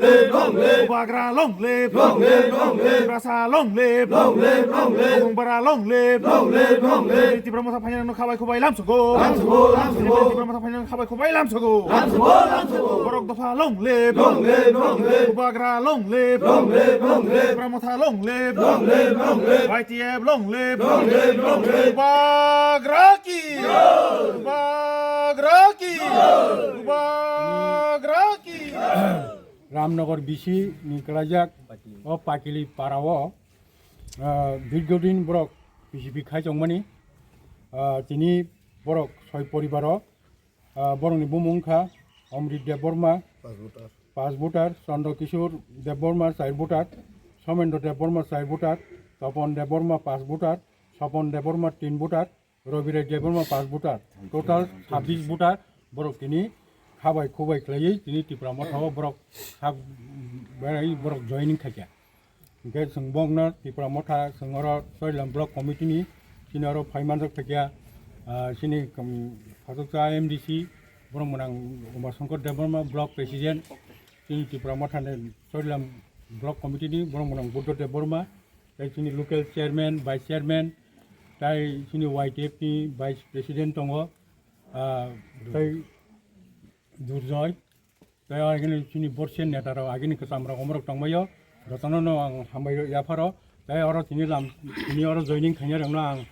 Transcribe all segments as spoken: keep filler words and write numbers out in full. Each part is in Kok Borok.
Bubagra long live. Long live, long live. Tiprasa long live. Long live, long live. Bubagra long live. Long live, long live. Tipra Motha phainai rokno khabai khubai lamsogo. Lamsogo, lamsogo. Tipra Motha phainai rokno khabai khubai lamsogo. Lamsogo, lamsogo. Borok dopha long live. Long live, long live. Bubagra long live. Long live, long live. Tipra Motha long live. Long live, long live. Y T F long live. Long live, long live. Bubagra ki. Bubagra ki. Bubagra ki. Ramnagar B C ni kwlaijak o Pakili para o, ah, dirghodin borok P C P khai tongmani, ah, tini borok soi poribar o, ah, borokni bumung wngkha Omrit Debbarma, pas voter, Chandra Kishore Debbarma, char voter, Somendra Debbarma, char voter, Topon Debbarma, pas voter, Sopon Debbarma, tin voter, Robi Rai Debbarma pas voter, total sabbish voter borok tini khabai khubai khlaiwi tini Tipra Motha o borok kha berai borok joining khaikha. Hinkhe chwng bokno Tipra Motha chwng oro Chorilam block committee ni chini oro phai manjak khaikha, ah, chini, um, khoroksa M D C borok mwnang Uma Shankar Debbarma block president, chini Tipra Motha ni Chorilam block committee ni borok mwnang Buddha Debbarma, tei chini local chairman, vice chairman, tei chini Y T F ni vice president tongo, ah, tei Durjoy, tei agini chini borsen neta rok, agini kwcham rok, omorok tongbaio, jotono no ang hambai yapharo, tei oro chini lam, chini oro joining khainai rokno ang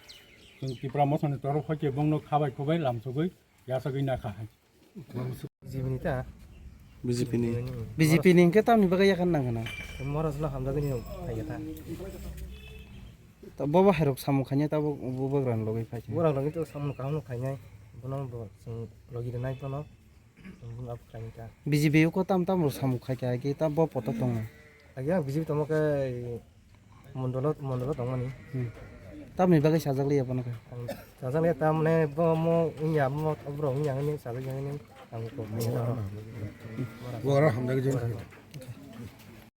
chwng Tipra Motha ni torof hoi khe bongno khabai khubai lamsogwi yachagwi nakha hai. B J P ni ta? B J P ni. B J P ni hwnkhe tamni bagwi yakan nang hwna? Morosno hamjagwi ni phai khe ta. Ta bobo hairok samung khainai ta bo, bo bagrani logwi phai khe. Borok logwi to samung kaham no khainai. Bono bo chwng logi rwnai bono. Bono abo khainai ta. B J P o ko tam tam rok samung khai kha, agi ta bo poto tongo. Agi ang B J P tongma khe Mondolo, Mondolo tongmani. Hmm. Tamni bagwi sajak liya bono khe? Ang sajak liya tamne bo mo wngya mo borok wngya hwnwi sajak ya hwnwi ang kok. Bo aro hamjak jeng.